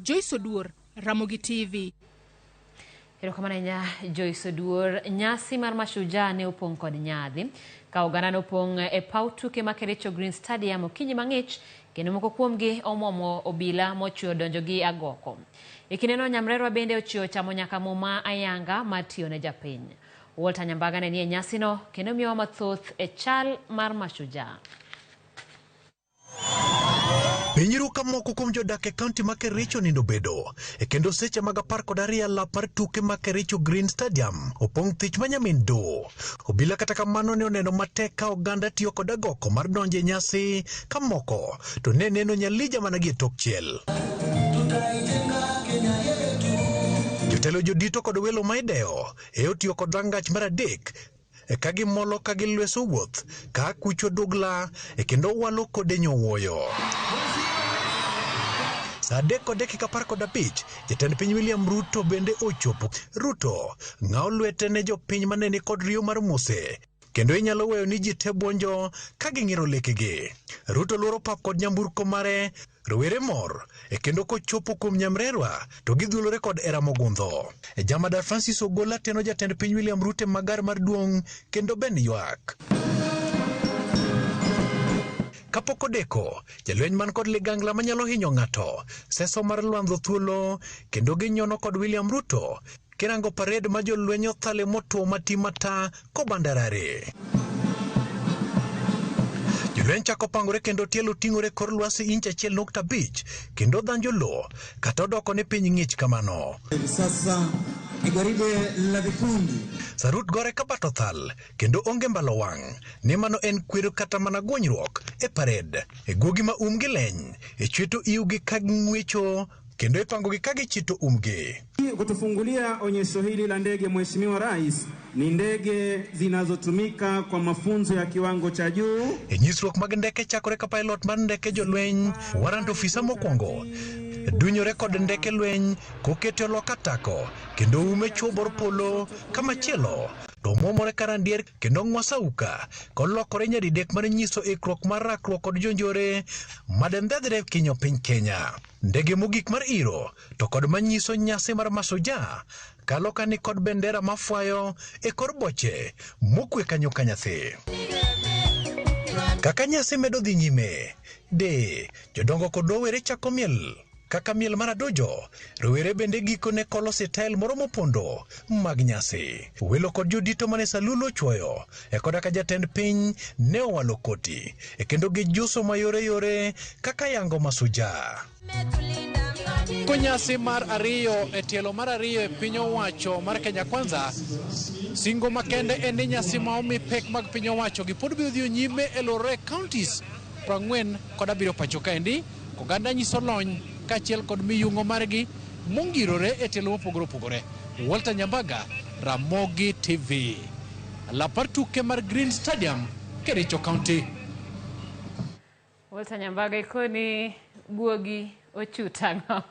Joyce Oduor, Ramogi TV. Erokamano ahinya Joyce Oduor. Nyasi mar Mashujaa ne opong' kod nyadhi ka oganda nopong' e paw tuke ma Kericho Green Stadium okinyi mang'ich kendo moko kuomgi omuomo obila mochweyo donjo gi agoko. E kindeno nyamrerwa bende ochiewo chamo nyaka muma ayanga mar tiyo ne japiny. Walter Nyambaga ne nie nyasino kendo miyowa mathoth e chal mar Mashujaa. Piny ru ka moko kuom jodak e kaunti ma Kericho nindo bedo e kendo seche mag 12 lap mar tuke ma Kericho Green Stadium opong' thich ma nyamin do. Obila kata kamano ne oneno matek ka oganda tiyo kod agoko mar donjo e nyasi ka moko to ne neno nyalija mana gi e tok chiel. Jotelo jodito kod welo ma idewo e otiyo kod rangach mar 3 ka gimolo ka gilweso wuoth ka kucho dugla e kendo walo kode nyowuoyo. Saa 3:15 jatend piny William Ruto bende ochopo. Ruto ng'awo lwete ne jopiny mane ni kod riyo mar mose kendo inyalo weyo ni ji te buonjo ka ging'iro lekegi. Ruto luoro pap kod nyamburko mare, rowere mor e kendo kochopo kuom nyamrerwa to gidhulore kod era mogundho. Jamadar Francis Ogola teno jatend piny William Ruto e magar mar duong' kendo ben ywak. Kapok odeko, jalweny man kod ligangla manyalo hinyo ng'ato, seso mar lwandho thuolo kendo ginyono kod William Ruto kirango parade ma jolweny othale motwo mati mata kobandarare. Jolweny chako pangore kendo tielo ting'ore kor lwasi inch 1.5 kendo dhanjo lo kata odoko ni piny ng'ich kamano. Sasa ni gwaride la vikundi. Sarut gore ka bato thal kendo onge mbalo wang' ni mano en kwero kata mana gwonyruok e parade. E guogi ma umgi leny, e chweto iwgi ka ging'wecho kendo ipangogi ka gichito umgi. Kutufungulia onyesho hili la ndege, Mheshimiwa Rais, ni ndege zinazotumika kwa mafunzo ya kiwango cha juu. E nyisruok mag ndeke chakore ka pilot mar ndeke jolweny, warrant officer mokwongo dunyore kod ndeke lweny kokete loka tako kendo ume chuo bor polo kamachielo to muomore karandier kendo ng'wa auka kolokore nyadidek mar nyiso ikruok mar rakruok kod jonjore madendhedhre kinyo piny Kenya. Ndege mogik mar iro to kod manyiso nyasi mar Mashujaa kalo kani kod bendera mafwayo e kor boche mokwe kanyo ka nyathi. Kaka nyasi medo dhi nyime, de jodongo kod rowere chako miel kaka miel mar adojo, rowere bende gikone kolo sitael moro mopondo mag nyasi. Welo kod jodito mane salulu ochwoyo e koda ka jatend piny ne owalo koti e kendo gijuso mayore yore kaka yango Mashujaa. Konyasi mar ariyo e tielo mar ariyo e piny owacho mar Kenya Kwanza, singo makende en ni nyasi ma omi pek mag piny owacho gi pod biro dhi nyime e loro e counties 47 pacho kaendi. Oganda nyiso lony kaachiel kod miyung'o margi mongirore e tielo mopogore opogore. Walter Nyambaga, Ramogi TV. Lapar tuke mar Green Stadium, Kericho County. Walter Nyambaga ikoni guogi ochutang'o.